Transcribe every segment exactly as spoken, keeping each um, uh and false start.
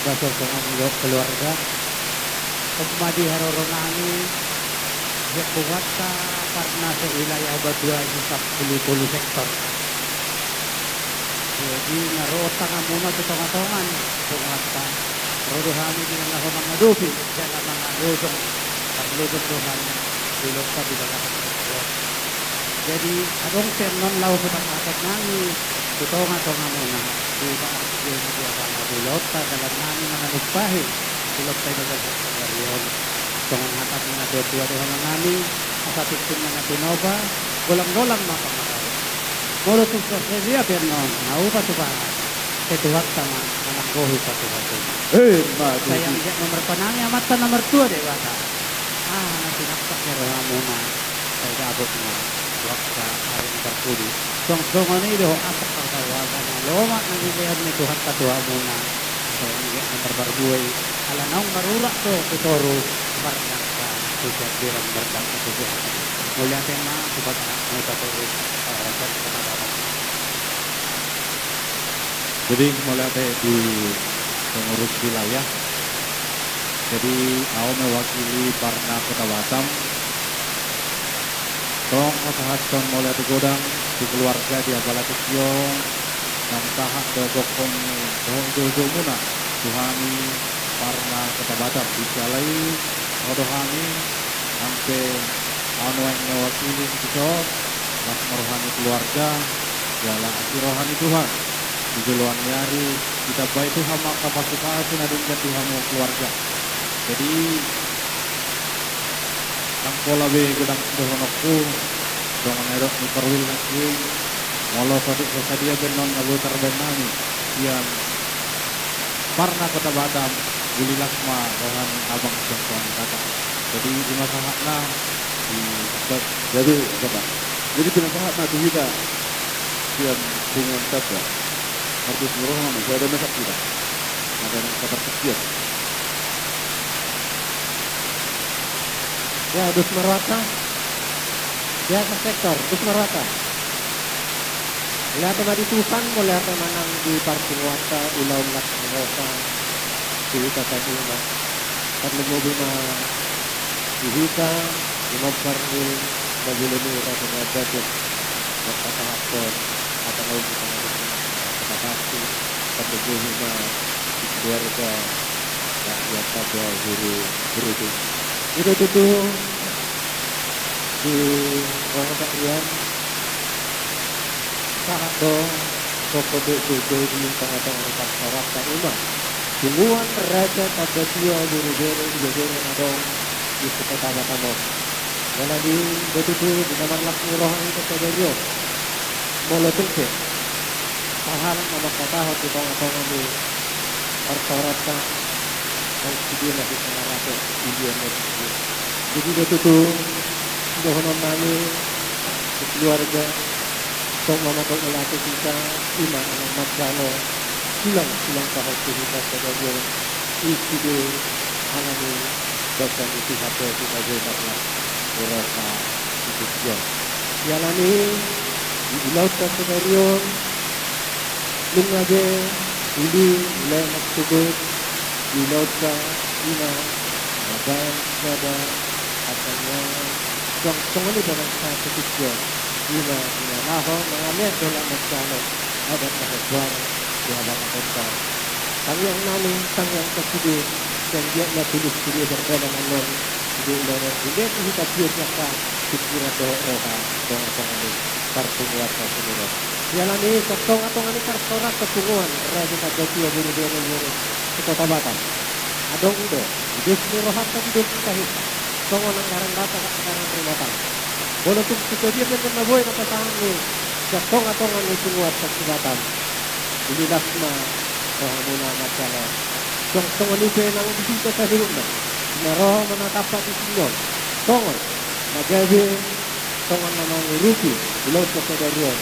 Bah, songon i do keluarga. On ma di haroro nami, sian punguanta Parna se-wilayah Batu Aji sampulu tolu sektor. Jadi, na ro tanganmuna tu tongatonga ni punguanta, ro do hami di na laho mangadopi jala mangalojong, parlojong do hami di ulaonta di bagasan on. Jadi, adong pe annon laho sipasahaton nami tu tongatongamuna, di partigena di abang na di ulaonta, dalan nami manganumpahi di ulaonta di bagasan sadari on. Songon hata ni natuatua dohonon nami, asa tingki ma na pinopa, golanggolang ma pangarahutna. Molo tung so sadia pe annon na hupatupa hami, sai Tuhanta ma na manggohi patupatuna. Emma tutu. Sai anggiat ma marpanami Amanta na martua Debata. Aha na pinampak ni rohamuna, sai dapot ma tu angka ari na parpudi. Songon i do angka parsaoran na lomak na nilehon ni Tuhanta tu hamuna, sai anggiat na marparbue i, ala naung marurat do tu toru, marnangka tu siambilan, marnangka tu siahaan. Mauliate ma tu Debata, mauliate ma tu Debata. Jadi, mauliate di pengurus wilayah. Jadi, ahu mewakili Parna Kota Batam. Tong pasahathon mauliate godang tu keluarga di Abala Tio, naung sahat do gokhon ni dohot joujoumuna tu hami Parna Kota Batam. Di siala i, ro do hami, nang pe ahu nuaeng mewakili dison, las ma roha ni keluarga, jala asi roha ni Tuhan. Di joloan ni ari, ditambai Tuhan ma angka pasupasu na denggan di hamu keluarga. Jadi, ndang pola be godang sidohononku, songon na nidok ni Korwil nangkin, molo so tung so sadia pe annon na boi tarbahen nami sian Parna Kota Batam, uli las ma roha ni abang sian Tuhan kata. Jadi, i ma sahatna di, jadi, Bapak. Jadi, pinasahat ma tu hita sian punguan Tamba. Mardos ni roha ma, sai adong na sahat hita. Adong na sahat hita. Ya, dos ma rohanta. Ya, sektor, dos ma rohanta. Mauliate ma di Tuhan, mauliate ma nang di parpunguanta, ulaon las ni roha tu hita saluhutna. Tarlumobi ma di hita, di mobar ni na jolo ni Raja Raja, mampasahathon hata na uli, hata na uli, hata na uli, tarlumobi ma di keluarga, rakyat Tamba, guru, guru tu. I do tutu, di ruang Pak Rian, sahat do, pokok do, do, do, di tongatonga ni parsaoranta, i ma punguan Raja Tamba Tua Boru Bere, ibebere na adong di sekota Batam on. Jala i do tutu, di na marlas ni roha hita sadari on. Molo tung pe sahalak na mangkatahon di tongatonga ni parsaoranta, naung sude ma hita na rap tu dia na sude. Jadi, i do tutu, sidohonon nami tu keluarga, tong ma mandok mauliate hita, i ma na manjalo tulang, tulang pahompu hita sadari on, i sude alani basa ni Tuhan do hita boi marlas ni roha di tingki on. Siala ni i, di ulaonta sadari on, nunga be uli, uli na sogot, di ulaonta i ma, na baen sada hataniangan, suang songon i pe nang sahat tu tingki on, i ma na laho mangalean dohot manjalo adat na hombar di habangatonta. Tangiang nami, tangiang sasude, sai anggiat na tulus sude pardalanan on, sude ulaon on, sude tu hita pia sian pingkiran dohot roha, tongatonga ni parpunguanta sadari on. Siala ni i, sian tongatonga ni parsaoranta punguan Raja Tamba Tua Boru Bere, ibebere sekota Batam, adong do dos ni rohanta, dos ni hita, songon anggaran Batak, anggaran rumah tangga. Molo tung so sadia pe annon na boi na pasahat ni sian tongatonga ni punguanta si Batam, uli las ma rohamuna manjalo. Suang songon i pe nang di hita saluhutna na ro manatampak di sini on, songon na gabe, songon na mangurupi ulaonta sadari on.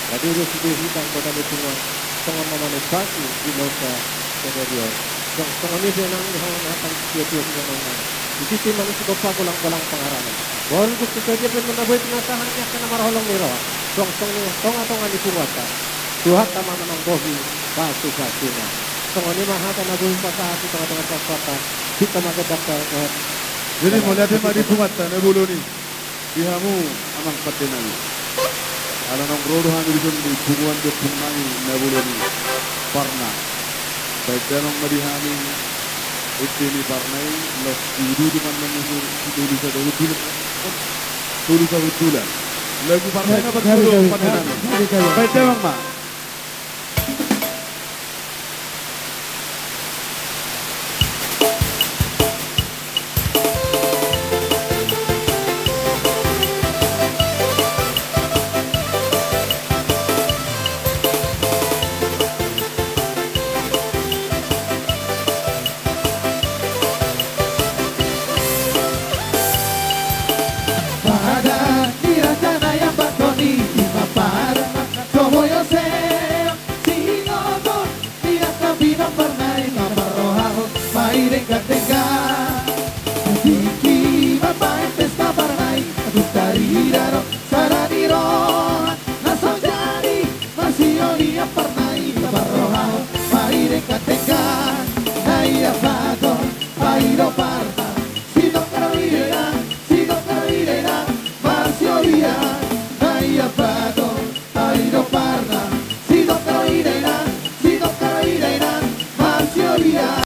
Rade do sude hita anggota ni punguan, songon na manumpasi di ulaonta sadari on. Suang songon i pe nang di hamu na hata ni situatua sian on nang, di tingki manusik on, pagolang-golang pangarahutna. Molo tung so sadia pe annon na boi pinasahat ni angka na marholong ni roha, suang songon i tongatonga ni punguanta, Tuhanta ma na manggohi pasupasuna. Songon i ma hata na boi hupasahat tu tongatonga sasapan. Hita ma gondang parkehet. Jadi mauliate ma di punguanta na bolon i. Di hamu amang pande nami. Ala naung ro do hami dison di punguan di ompung nami na bolon i, Parna. Baen damang ma di hami ende ni Parna i, laos diuduti ma annon ni si, si tolu sahundulan. Tolu sahundulan. Lagu Parna i na parjolo, pande nami. Baen damang ma. Padan ni raja na iambathon i, ima padan na so boi ose. Sihingoton ni angka pinompar nai, na parrohahon ma i denggan-denggan. Tingki mambaen pesta Parna i, tung tarida do sada ni roha. Na so jadi marsiolian Parna i, na parrohahon ma i denggan-denggan. Na iambathon, ai do Parna, sidok ro i dainang, sidok ro i dainang, marsiolian. Na iambathon, ai do Parna, sidok ro i dainang, sidok ro i dainang, marsiolian.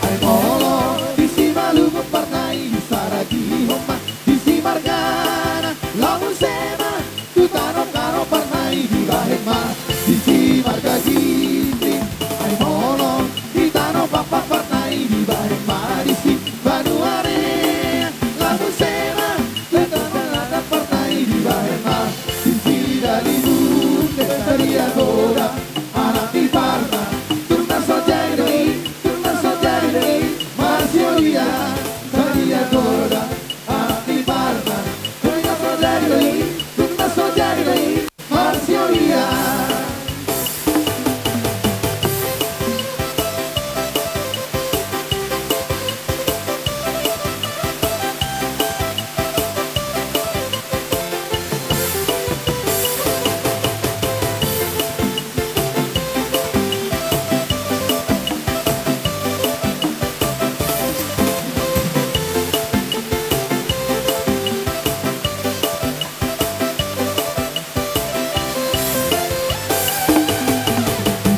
Ai molo disi malungun Parna i, disaragihon ma disi margana. Laho muse ma tu tano Karo Parna i, dibahen ma disi marga Ginting. Ai molo di tano Pakpak Parna i, dibahen ma disi Banuareang. Laho muse ma tu tano Batak Parna i, dibahen ma disi Dalimunte. Sadia godang anak ni Parna, tung na so jadi do i, tung na so jadi do i, marsiolian. Sadia godang anak ni Parna, tung na so jadi do i, tung na so jadi do i, marsiolian.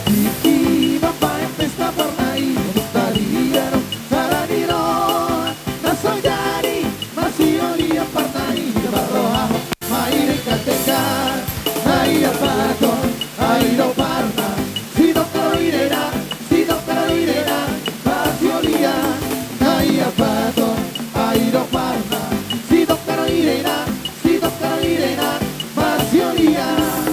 Tingki mambaen pesta Parna i, tung tarida do sada ni roha. Na so jadi marsiolian Parna i, na parrohahon ma i denggan-denggan. Na iambathon, ai do Parna, sidok ro i dainang, sidok ro i dainang, marsiolian. Na iambathon, ai do Parna, sidok ro i dainang, sidok ro i dainang, marsiolian.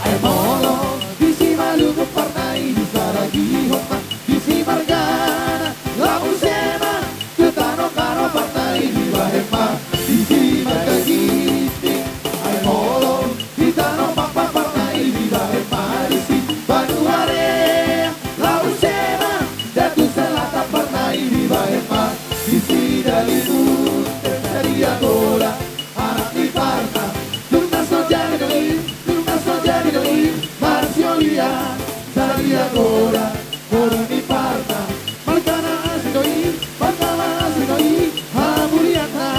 Ai molo disi malungun Parna i, disaragihon ma disi margana. Laho muse ma tu tano Karo Parna i, dibahen ma disi marga Ginting. Ai molo di tano Pakpak Parna i, dibahen ma disi Banuareang. Laho muse ma da tu selatan Parna i, dibahen ma disi Dalimunte. Sadia godang anak ni Parna, tung na so jadi do i, tung na so jadi do i, marsiolian. Sadia godang boru ni Parna, margana asing do i, margana asing do i, hamuliatta.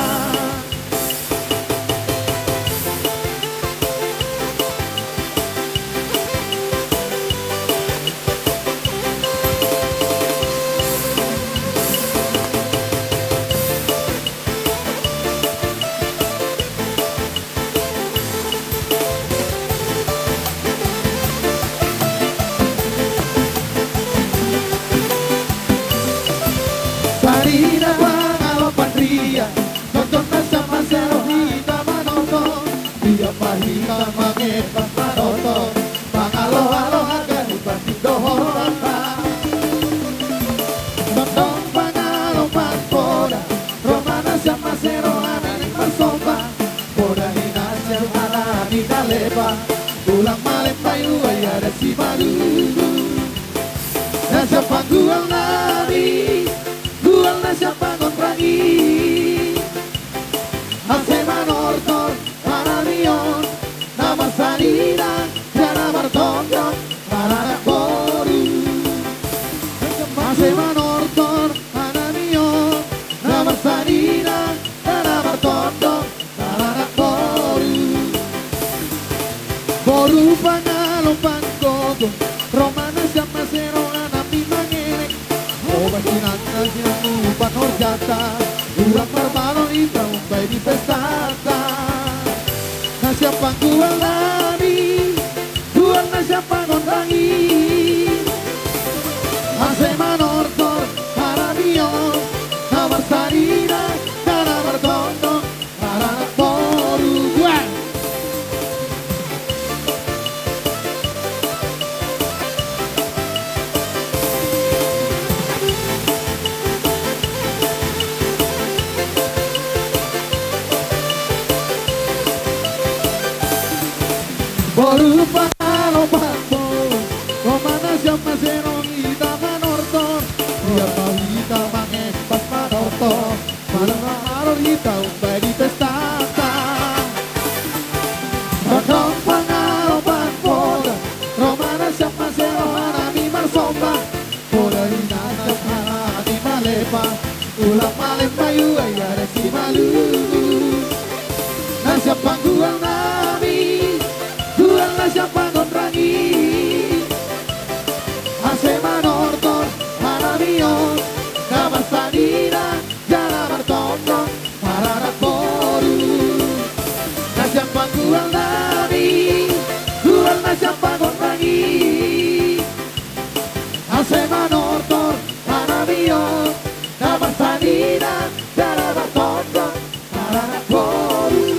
Sanina pangaloan rian, tongtong na sian marsero hita manongtong. Dia ma hita mangempa manongtong, mangaloalo angka ni pandindo horanta. Tongtong pangaloan poda, ro ma na sian marsero anak ni marsomba. Poda ni na sian anak ni na lemba, tulang Malemba i, uai adat Simalungun. Na sian panggual nami, gual na sian pangonrangi. Ase manortor panarion, na marsanina jala marto Boru Pangaloan Panggogo, ro ma na sian Masero, anakmi mangelek. Obat sinangkasi na umpan horjata, ulang marbalon hita umbai di pestata. Na sian panggual nami, gual na sian pangondang i. Ase manortor, haramion, na marsanina, na martondong, maranak boru, gual. Boru Pangaloan Panggogo, ro ma na sian Masero hita manortor. Ia mau hita mangempas manortor, malam malam hita umbai di pestata. Rondang Pangaloan Panggogo, ro ma na sian Masero, anakmi marsomba. Poda inanta, anakmi malepa, ulang malemba, uai ada si malu. Na sian panggual nami, gual na sian pangondang i. Ase manortor, haramion, na marsanina, jala martondong, maranak boru. Na sian panggual nami, gual na sian pangondang i. Ase manortor, haramion, na marsanina, jala martondong, maranak boru.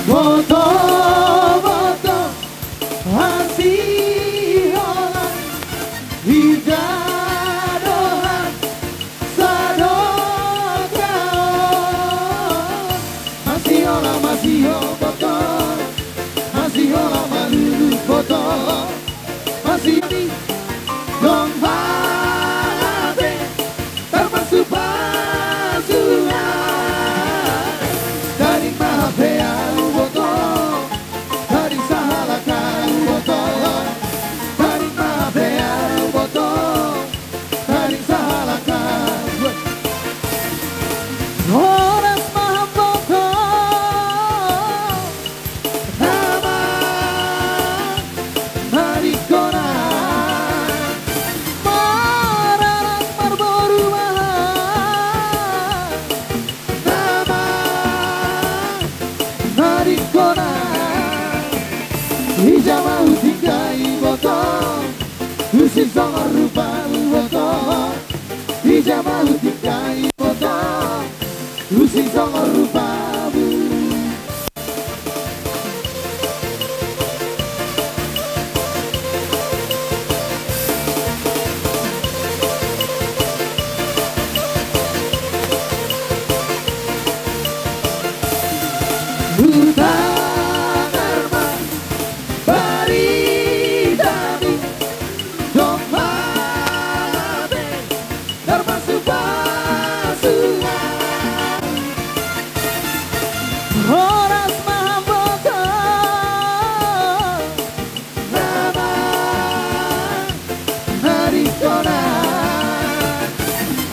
Boto, boto, hasiholan, hita do hasadongan on. Masiholan, masiholan boto, masiholan malulu boto. Masiholan, domba pe tarpasupasu. Daging ma hape ahu boto, daging sahalak ahu boto, daging ma hape ahu boto, daging sahalak ahu. Horas ma hamboto, nama na ningkona, maranak marboru ma, nama na ningkona. Ija ma hutingkai boto, husisongon rupamu boto. Ija ma hutingkai boto, husisongon rupamu. Hutagar ma baritami, domba pe tarpasupasu. Horas ma hamboto, nama na ningkona,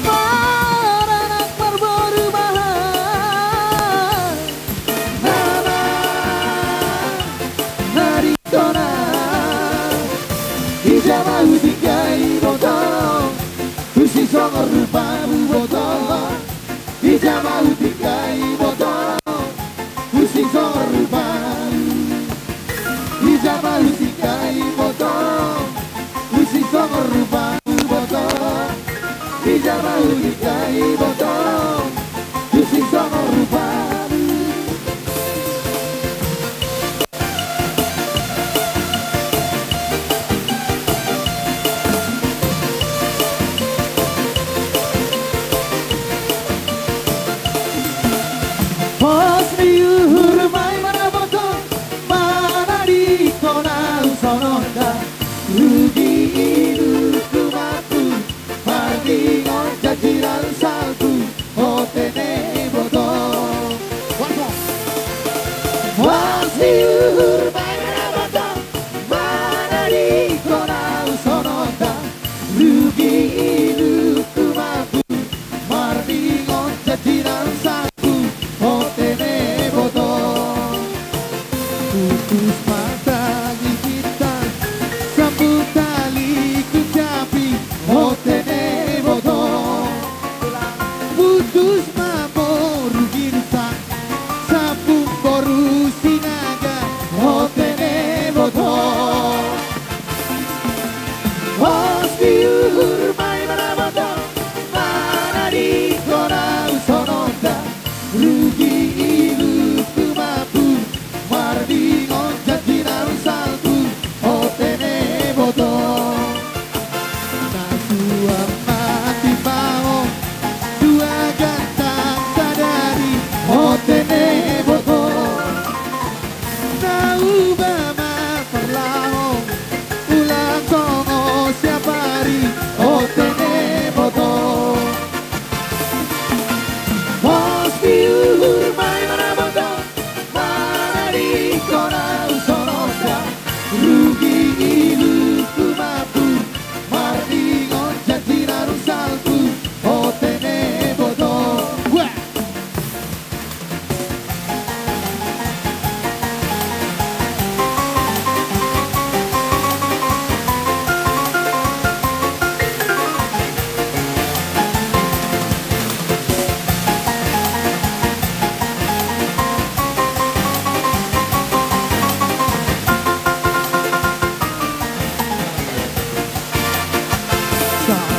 maranak marboru ma, nama na ningkona. Ija ma hutingkai boto, husisongon rupamu boto. Ija ma hutingkai boto, husisongon rupamu. Ija ma hutingkai boto, husisongon rupamu boto. Ija ma hutingkai boto, husisongon rupamu.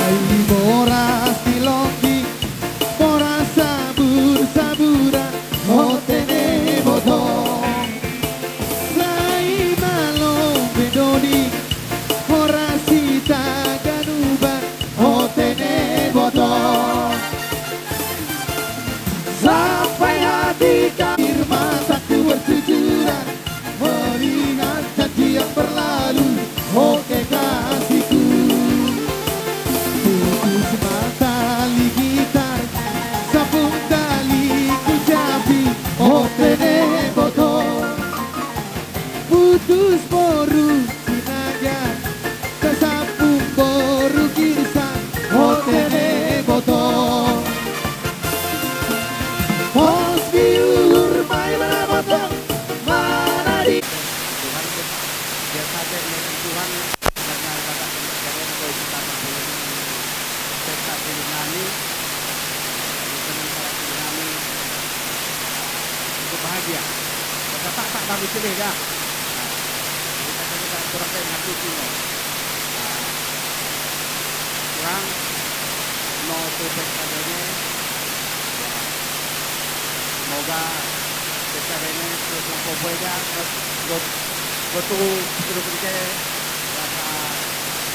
Ai boras ni loki, boras sabur-saburan, bontean ni boto. Sai malo be doli, boras sitanggan uban, bontean ni boto. Sampai hati kami, mataku bercucuran, meringat janji yang berlalu, oh kekasihku. Putus ma tali gitar, sambung tali kecapi, bontean ni boto. Putus boru Sinaga, tersambung boru Girsan, bontean ni boto. Pos di uhur ma i, mana boto, mana di Tuhan, biasa saja menyerahkan Tuhan, karena ibadah pembelajaran, kalau kita mampu pesta diri nami, teman-teman diri nami, cukup bahagia. Kata tak, tak bagus sedih dah. Nah, kita, kita kurang kayak ngaku sih, no. Nah, kurang, no, tu pesta dene. Ya. Semoga pesta dene terus lampu poeda, terus got, got tu, terus ke, rasa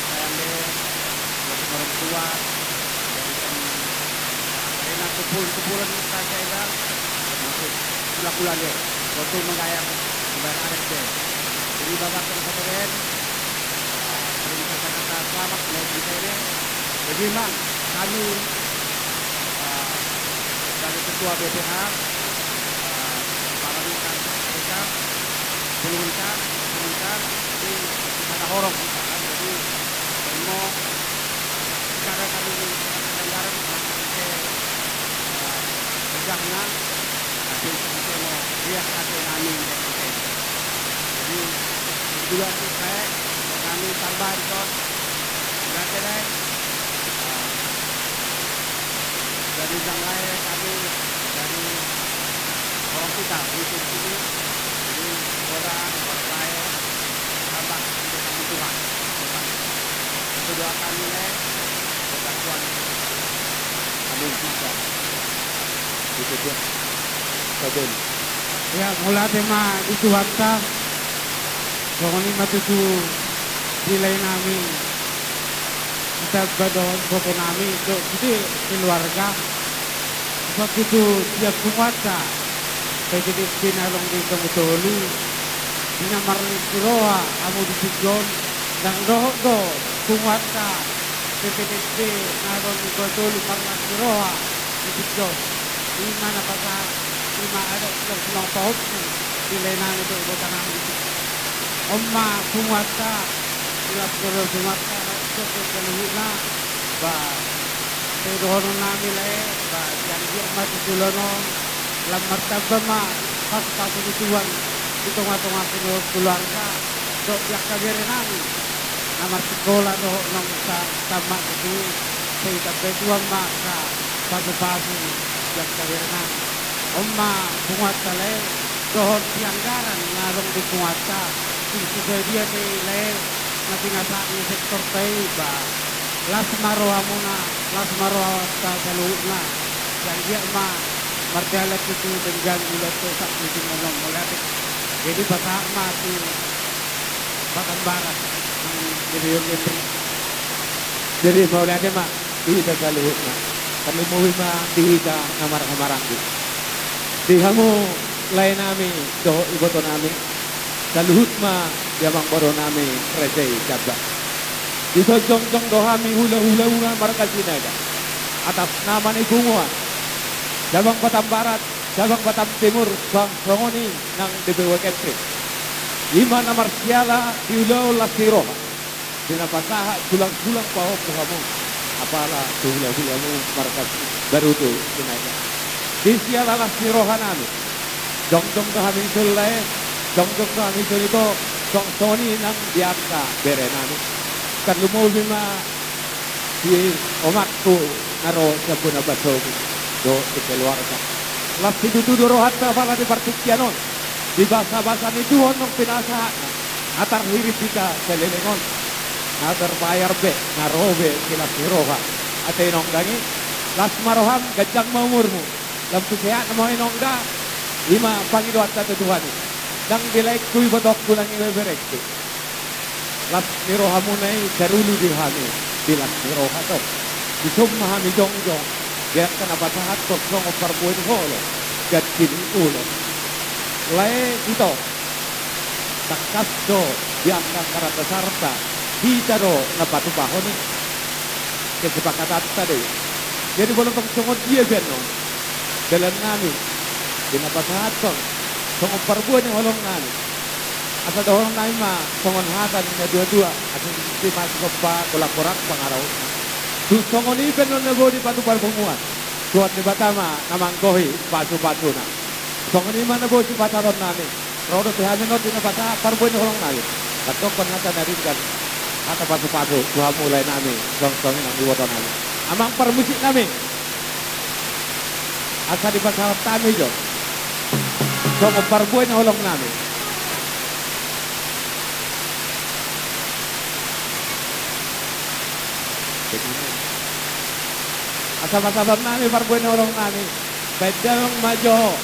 sayang deh, buat orang tua, jadikan, nah, karena kumpul-kumpulan kita saya, termasuk kula-kula deh, got tu menggayar, menggayar adat deh. Jadi, bapak dan hadirin, ah, sering kata-kata selamat, mulai dari saya deh. Jadi, Mang, kami, ah, sebagai ketua B P H, ah, para Mungkar, Mungkar, Pulungan, Pulungan, ini kita ada horong, kan? Jadi, semua cara kami, cara kami bareng, barang kami, eh, pegang, nah, tapi itu, itu mau rias hati kami, dan sebagainya. Jadi, itu juga sih, saya, kami tambah, John, berarti, eh, ah, dari yang lain, kami dari orang kita, di sini, jadi orang, orang lain, tambah, untuk kami Tuhan. Itu doa kami, eh, buat Tuhan. Amin. Maka, itu dia. Amin. Ya, mauliate ma di Tuhanta. Songon i ma tutu di lae nami, di tamba dohot iboto nami, dohot sude keluarga. Songon i tutu sian punguanta P P T S B na adong di Tambun Tolu, di na marlas ni roha hamu di tingki on, ndang dohot do punguanta P P T S B na adong di Tambun Tolu marlas ni roha di tingki on. I ma na pasahat, i ma adat sian sulang pahompu di lae nami dohot iboto nami di tingki on. On ma punguanta, las ni roha punguanta, na ison pe saluhutna, ba, sai dohonon nami lae, ba, sian dia ma tutu ulaon on, lam martamba ma pasupasu ni Tuhan di tongatonga keluarga, dohot di angka bere nami na marsikola dohot naung sa-, tamat tutu, sai tambai Tuhan ma angka pasupasu di angka bere nami. On ma punguanta lae, dohot di anggaran na adong di punguanta, di sude dia pe lae, na pinasahat ni sektorta i, ba, las ma rohamuna, las ma rohanta saluhutna. Sian dia ma mardalan tutu denggan di loto sangkising onom, mauliate. Jadi pasahat ma tu patambaran nang D P W Kepri. Jadi mauliate ma di hita saluhutna. Tarlumobi ma di hita na marhahamaranggi. Di hamu lae nami dohot iboto nami, saluhut ma di amangboru nami raja i Jamba. Dison jongjong do hami hulahula marga Sinaga atas nama ni punguan Cabang Batam Barat, Cabang Batam Timur, suang songon i nang D P W Kepri. I ma na marsiala di ulaon las ni roha, di na pasahat sulangsulang pahompu hamu, apala tu hulahulamu marga Barutu Sinaga. Di siala las ni roha nami, jongjong do hami dison lae, jongjong do hami dison ito, suang songon i nang di angka bere nami. Tarlumobi ma di omakku na ro sian bona Basogi dohot di keluarga. Las situtu do rohanta apala di partingkian on, di basabasa ni Tuhan naung pinasahatna, na tarhirim hita saleleng on. Na terbayar be, na ro be, silas ni roha. Ate inong dang i, las ma roham, ganjang ma umurmu. Lam tu sehat nama inong da, i ma pangidoanta tu Tuhan i. Dang di laengku ibotongku, dang ibeberengku. Las ni rohamuna i tarulu di hami, di las ni roha tong. Dison ma hami jongjong, di angka na pasahathon songon parbue ni holong, ganti ni ulos. Lae ito, tangkas do di angka angka na pasahathon, hita do na patupahon i. Kesepakatanta do i. Jadi molo tong songon dia pe annon dalan nami, di na pasahathon songon parbue ni holong nami. Asa dohonon nami ma songon hata ni na dua-dua, asa disi ma sigompa, holan horas pangarahutna. Tu songon i pe annon na boi dipatupa punguan, Tuhan Debata ma na manggohi pasu-pasuna. Songon i ma na boi sipasahaton nami. Ro dope hami annon di na pasahat parbue ni holong nami. Tangkokon hata na denggan, hata pasu-pasu tu hamu lae nami, suang-suang inang iboto nami, amang parmusik nami. Asa dipasahat hami jo songon parbue ni holong nami. Asa pasahaton nami parbue ni holong nami. Baen damang ma jo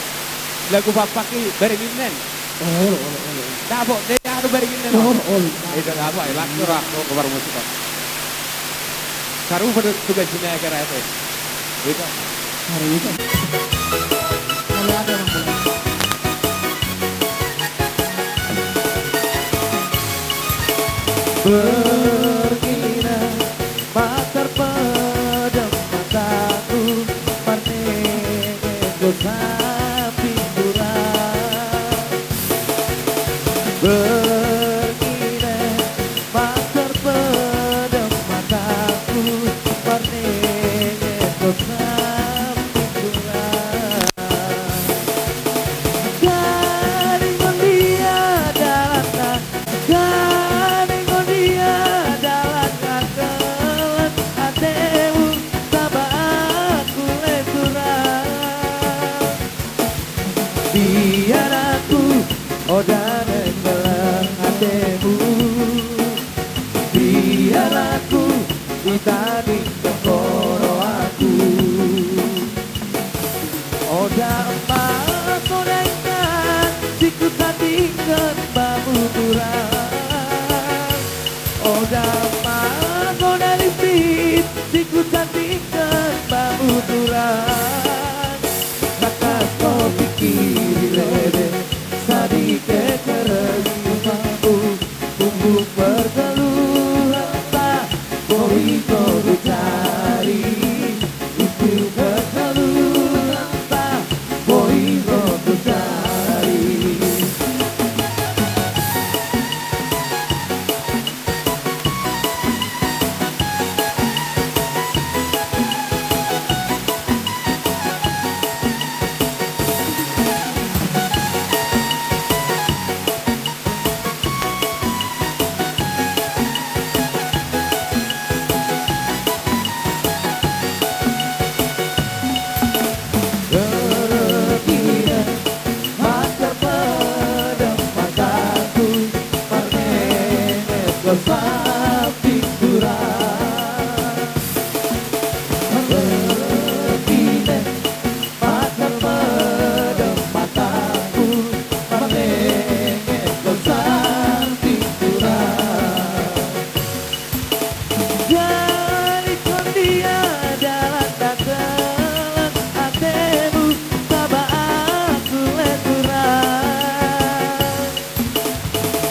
lagu Pakpak i, Baringin nen. Olo, olo, olo. Dapot de, anu, Baringin nen. Olo, olo. Ida dapot, eh, langsung aku ke parmusik. Sarupa do tugas ini akhir-akhir. Ida. Hari itu. Mulai ada orang mulai. Bergina, matar pedem mataku, marnene do samping tulang. Bergina, matar pedem mataku, marnene do samping tulang. Garing on dia dalanna, garing on dia dalanna, keleng atemu taba aku, Lenturan. Biar aku, o dame, keleng atemu. Biar aku, i tadingkon ho rohangku. O damang, o da ingan, tung hutadingkon bamu, Tulang. O damang, o da listik, tung hutadingkon bamu, Tulang. Tangkas ma pingkiri lebe, sadike kereng bamu, umbuk perkeluarganta, boi ro tu jari. Umbuk perkeluarganta, boi ro tu jari. Bergina, matar pedem mataku, marnene do samping tulang. Bergina, matar pedem mataku, marnene do samping tulang. Garing on dia dalanna, keleng atemu taba aku, Lenturan.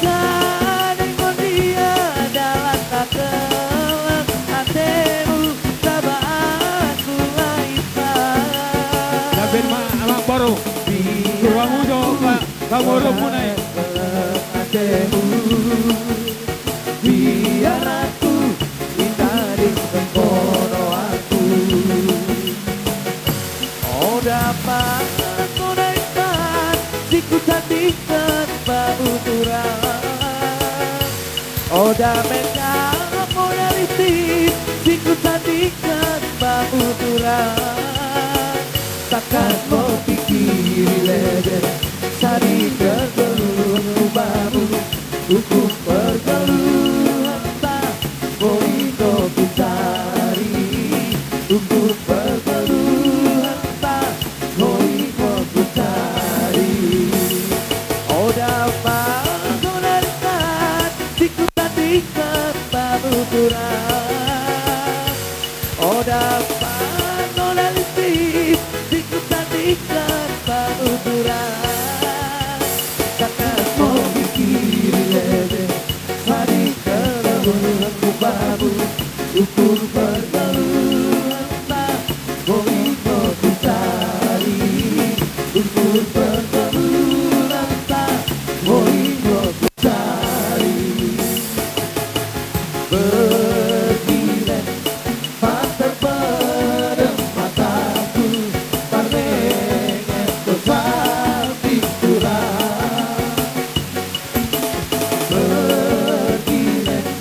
Garing on dia dalanna, keleng atemu taba aku, Lainsan. Gabe ma, amang boru. Ruang ujo, Pak. Kamu rumuna i. Keleng atemu. Biar aku, i tadingkon ho rohangku. O damang, o da ingan, tung hutadingkon bamu, Tulang. O dame, o da listik, tung hutadingkon bamu, Tulang. Tangkas ma pingkiri lebe, sadike kereng bamu, umbuk perkeluarganta, Ungkun parngoluan, boi ma hucari. Oda parngoluan, tingkos tingkos panuturan. Oda parngoluan, tingkos tingkos panuturan. Tangkas ma pingkiri lebe, hadi kalabuan ku babu, ungkun parngoluan, boi ma hucari. Ungkun parngoluan, boi ma hucari. Bergileng, patar pedang mataku, parmenges do sapinturan. Bergileng,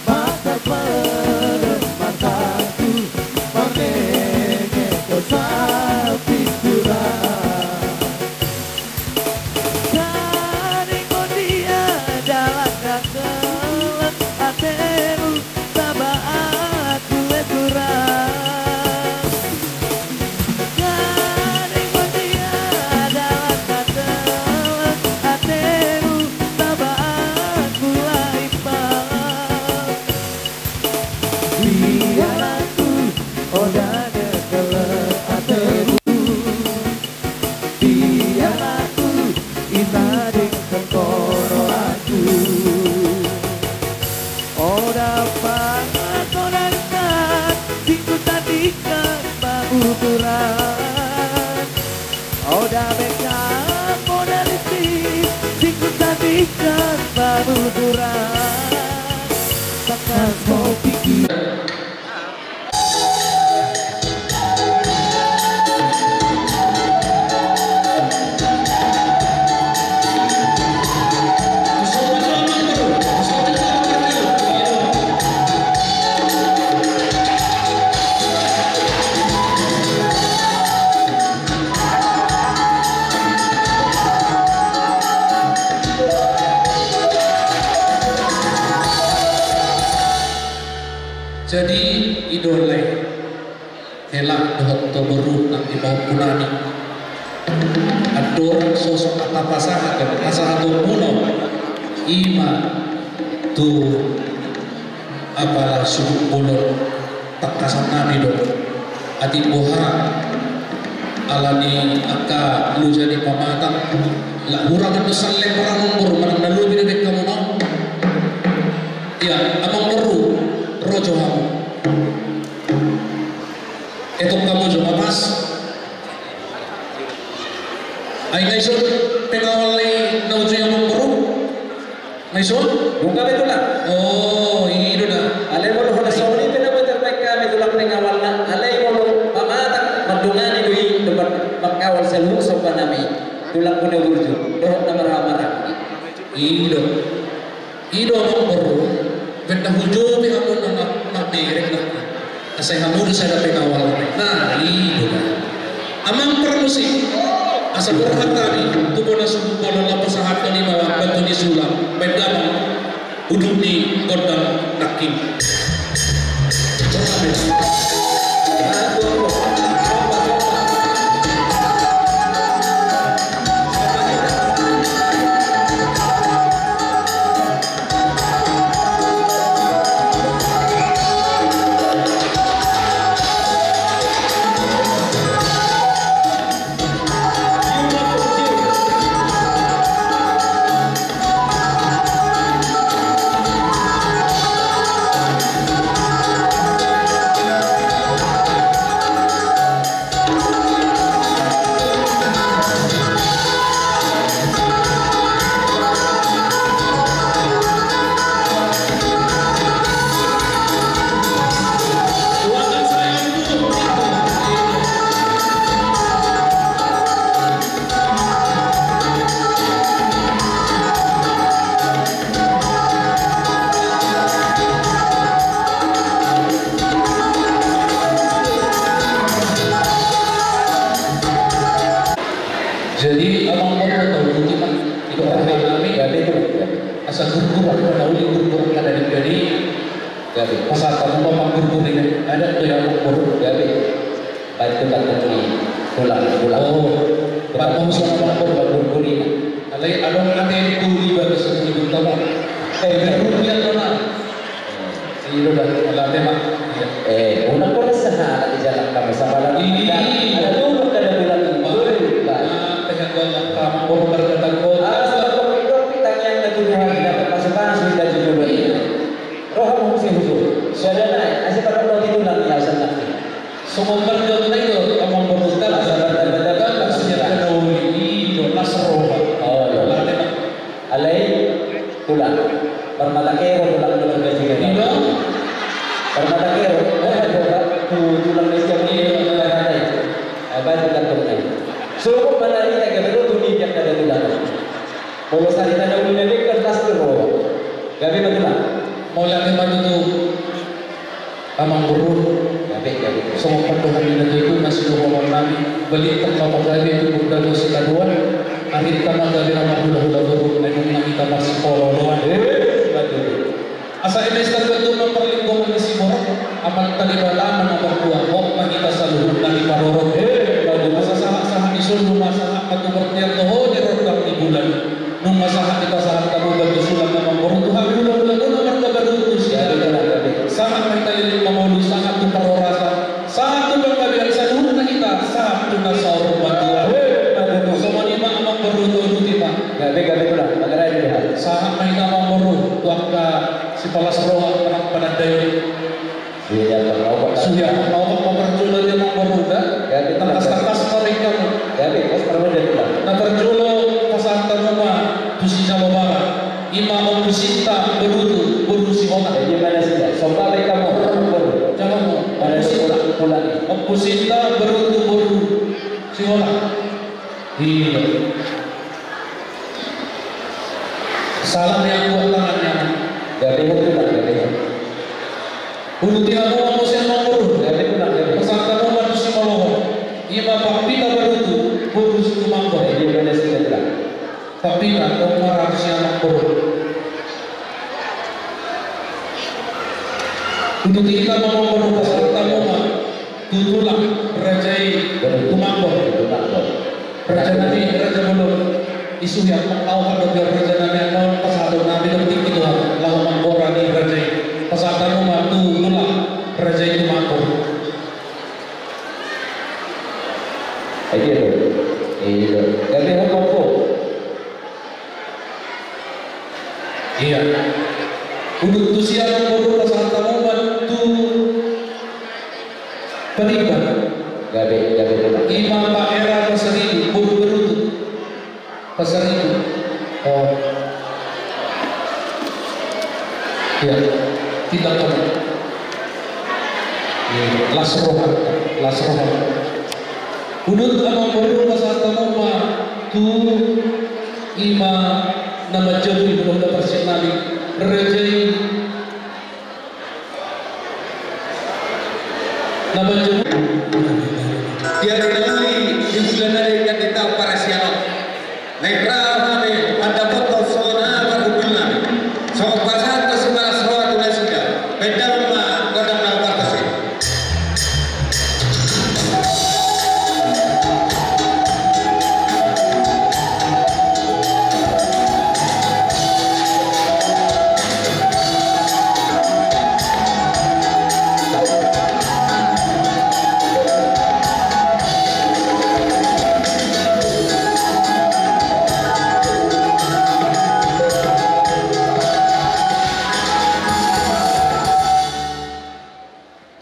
patar pedang mataku, parmenges do sapinturan. Gandeng on dia dalan na gelek, atemu taba aku eturan. Gandeng on dia dalan na gelek, atemu taba aku laipan. Biar aku oda gelek atemu. Biar aku inna dengke koro aku. Oda pangkat, oda dekat, tingkos tingkos panuturan. Oda bekam, oda lisi, tingkos tingkos panuturan. Tangkas ma pingkiri. Jadi, i do, lae, hela dohot tu boru nang di pahompu nami. Andorang so asa pasahat, pasahaton muna i ma tu apala suhut bolon. Tangkasan nami do. Atik boha, ala ni angka loja ni pamatang, la hurang do salleng, hurang, amangboru, manang na lobi do dengke muna. Ia, amangboru, ro jo hamu. Etong hamu jo ma, pas. Ai nga ison pengawal i na uju i, amangboru? Nga ison? Buka be, tulang. O, i do da. Alai molo hona songon i pe na boi tarbaen hami, tulang, pengawalna. Alai molo pamatang mandongani do i, dohot mangkawal saluhut somba nami, tulang, tu na burju dohot na marhahamaranggi. I do. I do, amangboru, baen na hujou be hamu na ma-, mamereng na. Asa i hamu do sada pengawal. Nah, i do. Amang parmusik, asa borhat hami tu bona suhut bolon, laho pasahathon i ma batu ni sulam, baen damang udut ni gondang nangkin. Jadi, amangboru, tahu putih, Pak. Itu orang kami, ya, betul. Asa gurgur, apa, tahu di gurgur, kada di, jadi, gabe. Pasahat hamu ma panggurgur i, adat do ya, amangboru, gabe. Tulang, tulang. Oh, Pak Bongso, Pak Bongso, Pak Bongso. Alai adong ate di tuli bagas di Bintamo. Eh, iya. Rupiah tuh, nah. Iya, udah, alate, Mak. Iya. Eh, unang kau rasa, anak di jalan kamu sama lagi. Iya. Ada dulu, ada bilang, boleh, Pak. Ah, tengah gua, Pak, mau berkata, gua. Ah, sebab itu, kita yang lagi, dapat masuk-masuk, kita juga. Iya. Roha mungkin sih, husu. Sudah naik, asal pada mau tidur lagi, asal nanti. Songon parjolo na i do, amang boru, las roha. Las roha. Alai, tulang. Parmata kero, tulang, tulang gaji kero. I do. Parmata kero. Oh, ada, Pak. Tu, tulang gaji kero. Iya, iya. Apa itu kantong na i? So, mana ni, tak kira tu ni, dia kada tulang. Molo sarita na uli na dekat, las roha. Gabe ma, tulang. Mauliate ma tutu. Amang boru, songon pandohan ni natuatua na sidohonon nami, balintang ma pagabe tu bondago sitadoan, arinta ma gabe na marhulahula boru, na dung na hita marsipaolooloan. Asa eme sitadoan do ma parlinggoman ni siborok, Amanta Debata ma na martua, hot ma hita saluhutna diparorot. Asa sahatsahat ni solu ma sahat ma tu bontean dohot di rondang ni bulan. Nunga sahat dipasahat hamu batu sulang na mamboru tu hami hulahula muna marga Baruntu Sidagar. Sahat ma hita leleng mangolu, sahat tu parhorasan, sahat tu panggabean, saluhutna hita sahat tu na saur matua. Songon i ma amang boru, tolu hita. Gabe, gabe, tulang. Sahat ma hita amang boru tu angka sipalas roha, anak panandaion. Suhi, suhi, na opat ma parjolo dia, amang boru, da. Tangkas, tangkas ma baen hamu. Na parjolo pasahat hamu ma tu si Jalo Barat. I ma Ompu Sinta Berutu boru Sihotang. Jalo, Ompu Sinta Berutu boru Sihotang. Iya. Salam yang kuat tangannya. Gabe, gabe, gabe. Uduti hamu ma muse, amang boru. Gabe, gabe. Pasahat hamu ma tu si Moloho. I ma Pak Pita Berutu boru Situmambor. Iya, beres, beres. Pak Pita, tong ma ratus ya, amang boru. Uduti hita ma, amang boru, pasahat hamu ma tu tulang raja i Tumambor. Raja nami, raja bolon. Isuhi, amang, au, pandok raja nami, amang, pasahaton nami, nang tingki dohot laho manggora ni raja i. Pasahat hamu ma tu tulang raja i Tumambor. Iya do. Iya do. Gabe, amang boru. Iya. Udut tu si amang boru, pasahat hamu ma tu Pariban. Gabe, gabe, gabe. I ma Pak Era Pasaribu boru Berutu. Pasaribu. Oh. Iya. Tidak tahu. Iya. Las roha, las roha. Udut amang boru, pasahat hamu ma tu i ma na manjabu i, hulahula parsik nami, raja i na manjabu i. Dia dinamai di bulan na denggan di taon parasian on. Naeng ro hami mandapothon songon aha parhundul nami. Songon pasahat tu sipalas roha tu nasida. Baen damang ma gondang na parhundul i.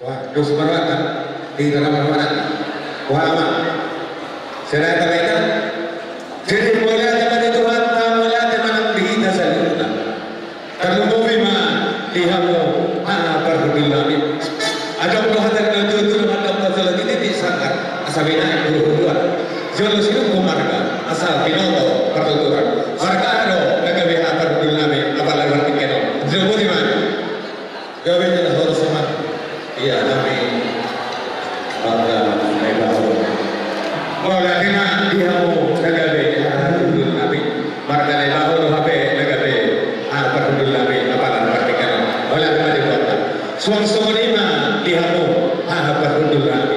Wah, dos marwata, di tengah marwata. Wah, ama. Selain kata itu, jadi mauliate ma di Tuhanta, mauliate ma nang di hita saluhutna. Tarlumobi ma di hamu, ah, parhundul nami. Adong do hata na tutu, adong hata na tutu, di sanggar. Asa binahen boru huduan. Jolo sinungkun marga, asa binoto partuturan. Marga do na gabe, ah, parhundul nami, apala partingkian on. Jolo boti ma. Gabe jala horas ma. Iya, nami. Marga Naibaho. Mauliate ma di hamu na gabe, ah, parhundul nami. Marga Naibaho do hape na gabe, ah, parhundul nami. Apala partingkian on. Mauliate ma di hamu. Suang songon i ma di hamu, ah, parhundul nami.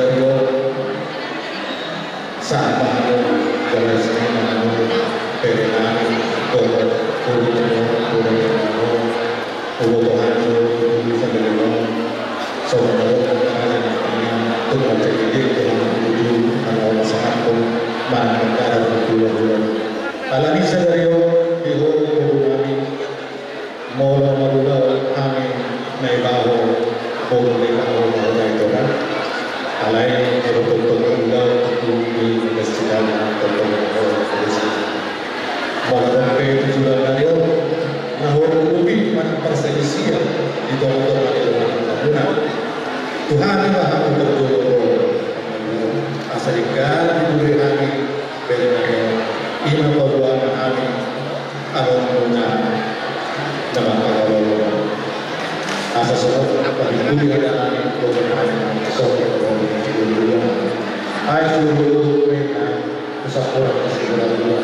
sadari on, sahat ma hamu jala sinina hamu, bere nami, dohot boru nami, boru nami, ubo bohan do, ubo sadari on, songon na dohot raja na panian, tung mancek idik, tulang tuju, na laho pasahathon, manang mangkada parhula-hula. Alani sadari on, di ho boru nami, molo mangulahon hami Naibaho, boru Naibaho, boru Naibaho. Alai Nama kata Allah. Asa songon pahingkuli hata nami, songon pahingkuli hata nami. Ai suruh dulu, wena, usah kurang, usah kurang dua.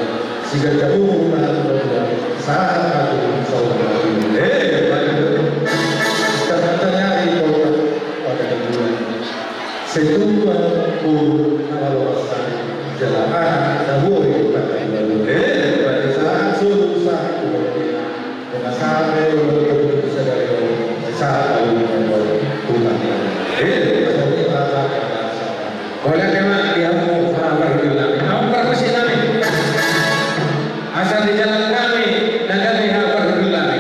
Siga jauh, kurang dua. Saat aku, saudara. Eh, baik. Sekarang ternyata itu, pada kedua. Setua pur na malo rasani jala aha na boi pake lalu. Eh, pada saat suruh saat kuhorti. Dengan saat itu, sadari itu, saat lalu, Tuhan. Eh, pada saat. Oleh karena dia mau apa dulu lagi? Mau permisi lagi. Asal di jalan kami, dan kami apa dulu lagi.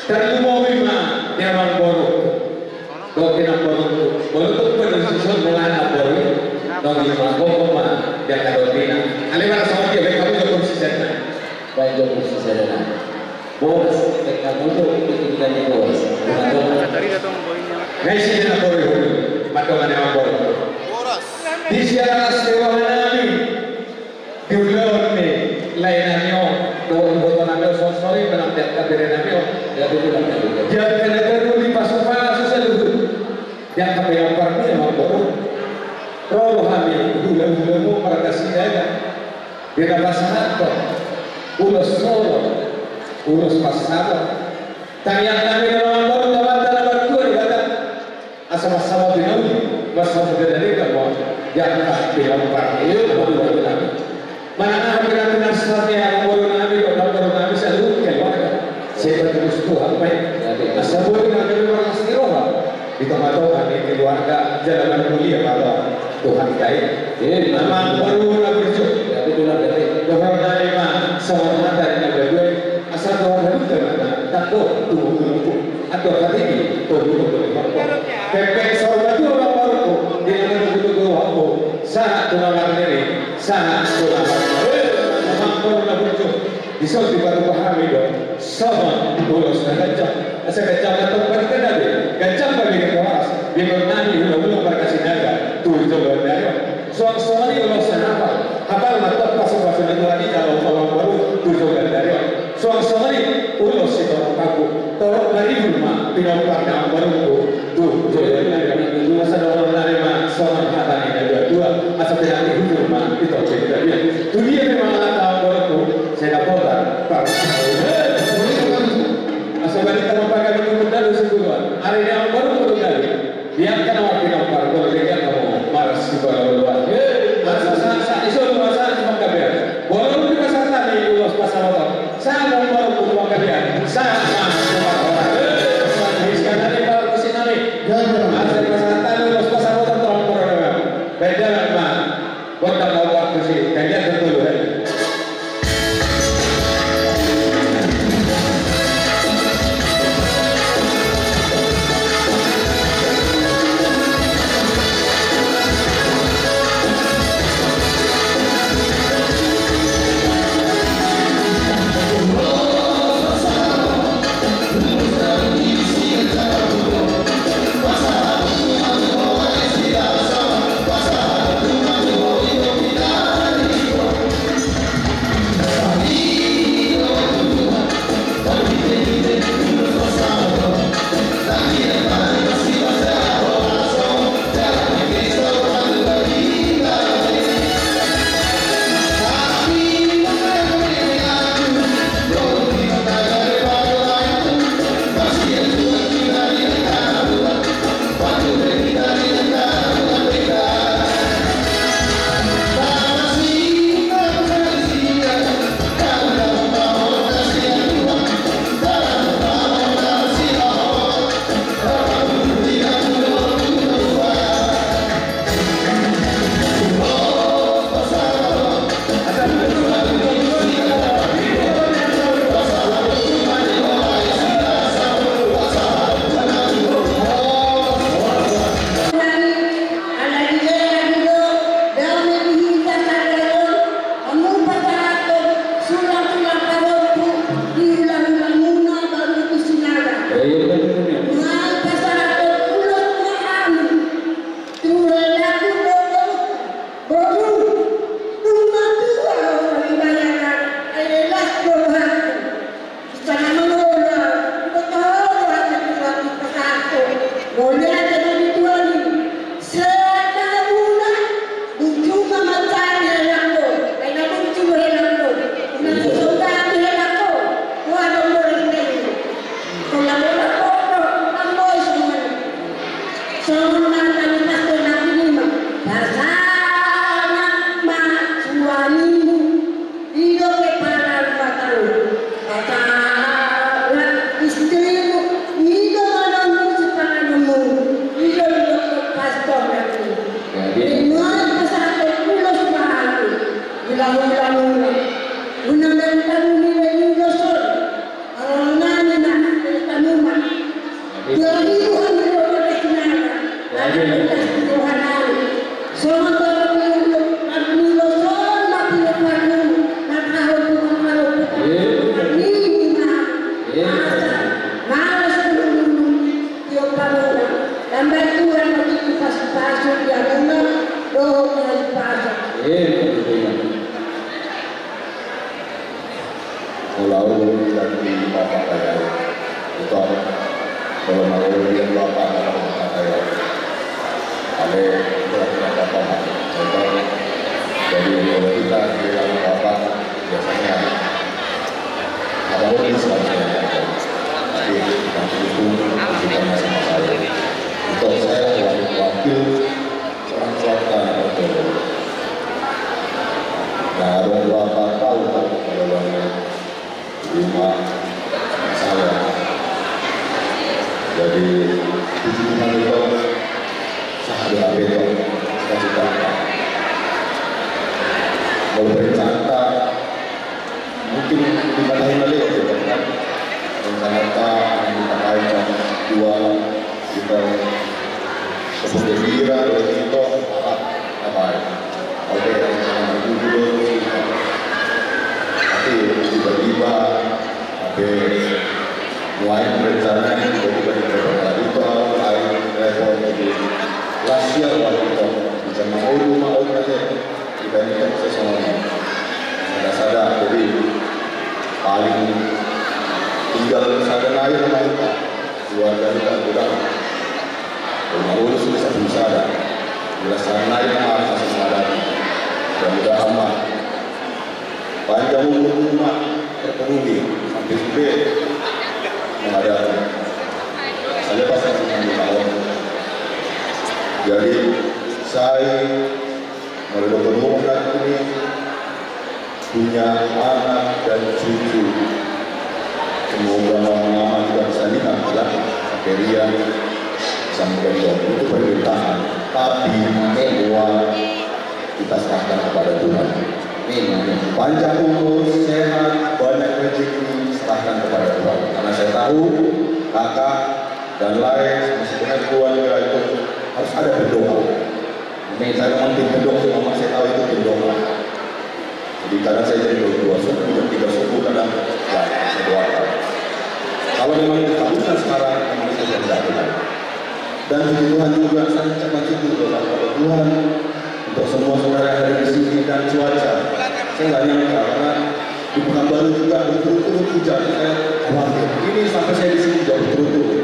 Tarlumobi ma di amangboru. Dohot di namboru. Boru tu pada susun mulai namboru. Dohot di amangboru ma di angka dondina. Ale mana songon dia, baen hamu jo kursi sada. Baen jo kursi sada. Boras, baen hamu jo, itu kita ni boras. Boras. Ngai si di namboru. Madongan di amangboru. Di siaras dewa nami. Di ulaon ni lae nami on, dohot iboto nami on, songon i ma nang di angka bere nami on. Di angka na paruli pasupasu saluhut. Di angka pinompar ni amangboru. Ro do hami hulahulamu marga Sinaga. Di na pasahathon ulos holong, ulos pansalongan. Tangiang nami do amangboru tu Amanta na martua Debata. Asa mansama pinauli, mansama pinadenggan ma di angka pinompar ni amangboru nami. Manang aha pe na pinarsan ni amangboru nami dohot namboru nami saluhut keluarga. Sai patupus Tuhan ma i. Asa boi nami marlas ni roha di tongatonga ni keluarga jala marmulia ma roha Tuhanta i. Amangboru na burju. Dohononnami ma songon hata ni na dua i. Asa dohononnami ma tangkas tumungkun. Andor hatimu, tolu tolu lima. Pepeng saur matua ma amangboru, di na nunga tolu tolu lima. Sahat tu na marnini, sahat tu na marnini. Amangboru na burju, dison dipatupa hami do songon ulos na ganjang. Asa ganjang ma tong panikan nami, ganjang ma bege ni horas. Bege nami hulahula marga Sinaga tu joloan ni ari on. Suang songon i ulos na hapal, hapal ma tong pasupasu ni Tuhan i jala upa amangboru tu joloan ni ari on. Suang songon i ulos sitorop ahu, torop maribur ma pinompar ni amangboru tu joloan ni ari on. Asa dohononnami ma songon hata ni na dua tua, asa pinantikhon ma i tong pinantikhon. Tu dia pe Molo au di Bapak Kaya, ito, molo mangolu di Bapak Kaya, ale, ito, Bapak, ito. Jadi molo kita bilang Bapak, biasanya apa pun bisa saya katakan. Tapi kita itu kita masih masalah. Ito, saya wakil, wakil orang tua, ito. Nah, orang tua Bapak tahu, Pak, kalau lima saya. Jadi, puji Tuhan, ito, sahat di H P, ito, cita-cita. Molo berencana, mungkin lima tahun lagi, ito, kan. Rencana ta, yang kita kaitkan dua, ito, seperti Bira, ito, apa, apa, ya. Oke, yang sama dulu, ito. Tapi tiba-tiba, oke, mulai rencana ini tiba-tiba di Kota Baru, ito, lain repot, jadi, lah, siap, waktu itu. Bisa mau rumah, oh, nanti kita ini kan sesuai. Sada-sada, jadi, paling tinggal sada nai rumah kita. Keluarga kita kurang. Rumah urus ini satu sada. Bila sana ini mah kasih sada. Mudah-mudahan mah panjang umur, rumah terpenuhi sampai sudah menghadapi. Saya pasti akan dibawa. Jadi, saya melihat penuh ini punya anak dan cucu. Semoga mama juga bisa lihat, ya, Feria, sampai itu permintaan. Tapi semua kita serahkan kepada Tuhan. Amin, amin. Panjang umur, sehat, banyak rezeki, serahkan kepada Tuhan. Karena saya tahu kakak dan lain, masih dengan keluarga itu harus ada berdoa. Amin. Saya memang tim berdoa, cuma saya tahu itu berdoa. Jadi kadang saya jadi jam dua subuh, jam tiga subuh, kadang ya, saya doakan. Kalau memang dikabulkan sekarang, memang saya tidak bilang. Dan puji Tuhan juga, saya ucapkan syukur kepada Tuhan untuk semua saudara yang hadir di sini dan cuaca. Saya nggak nyangka, karena di Pekanbaru juga berturut-turut hujan. Saya khawatir. Ini sampai saya di sini juga berturut-turut.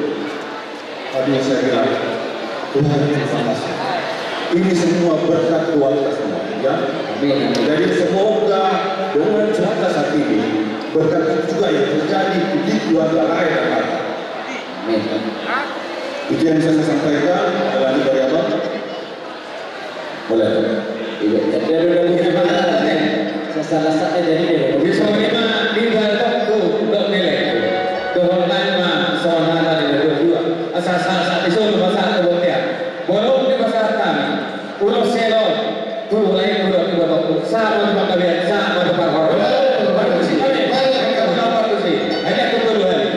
Aduh, saya bilang, Tuhan, terima kasih. Ini semua berkat keluarga semua, ya. Amin. Jadi semoga dengan cuaca saat ini, berkat itu juga yang terjadi di keluarga lain dan lain. Amin. Itu yang bisa saya sampaikan. Ada lagi dari Abang? Boleh. Iya, jadi ada lagi dari Abang? Salah satu dari dia. Bisa menerima di dalam tu, untuk nilai tu. Tuhan nama, saudara dari dua-dua. Asal-asal di Solo, pasal tu, ya. Bolong di pasal tanah. Ulos selo, tu lain ulos di botol. Sama di panggabean, sama di panggabean. Baru sih, baru sih. Hanya tu dua hari.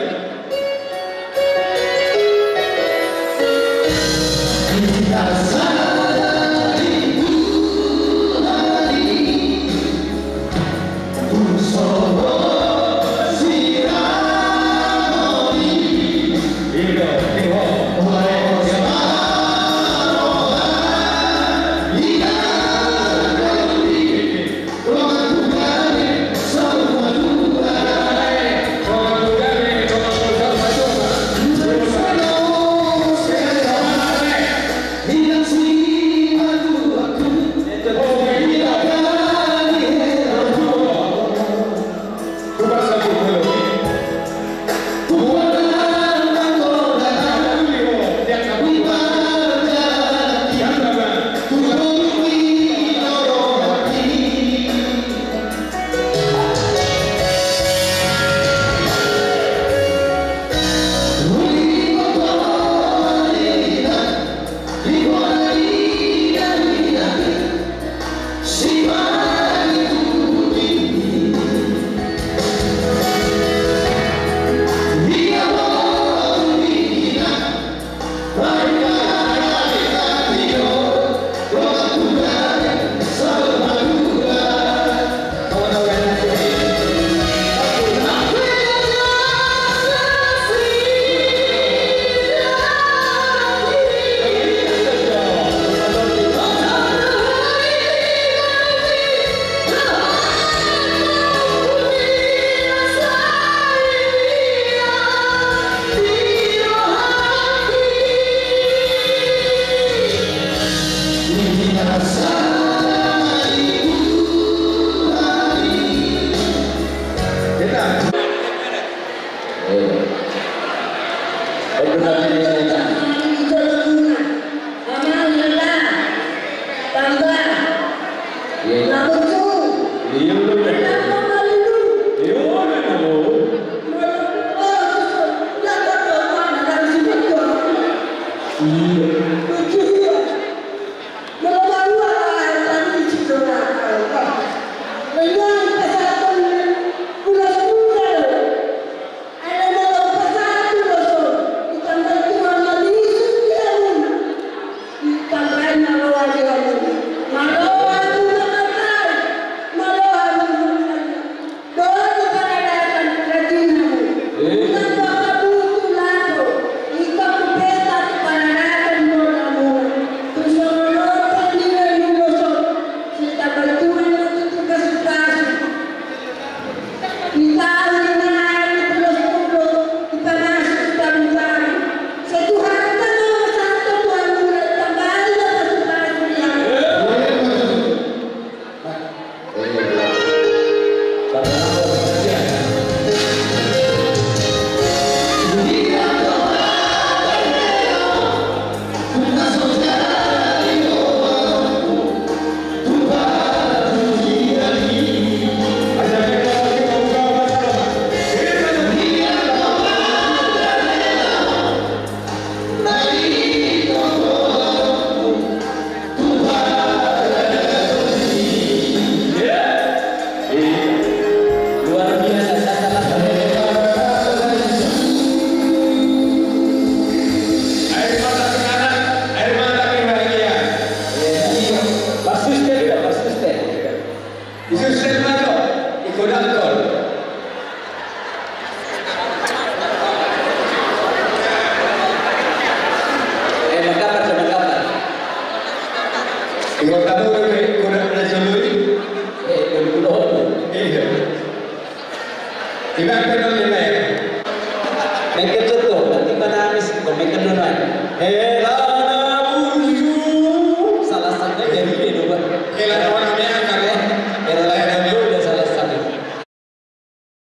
Mengke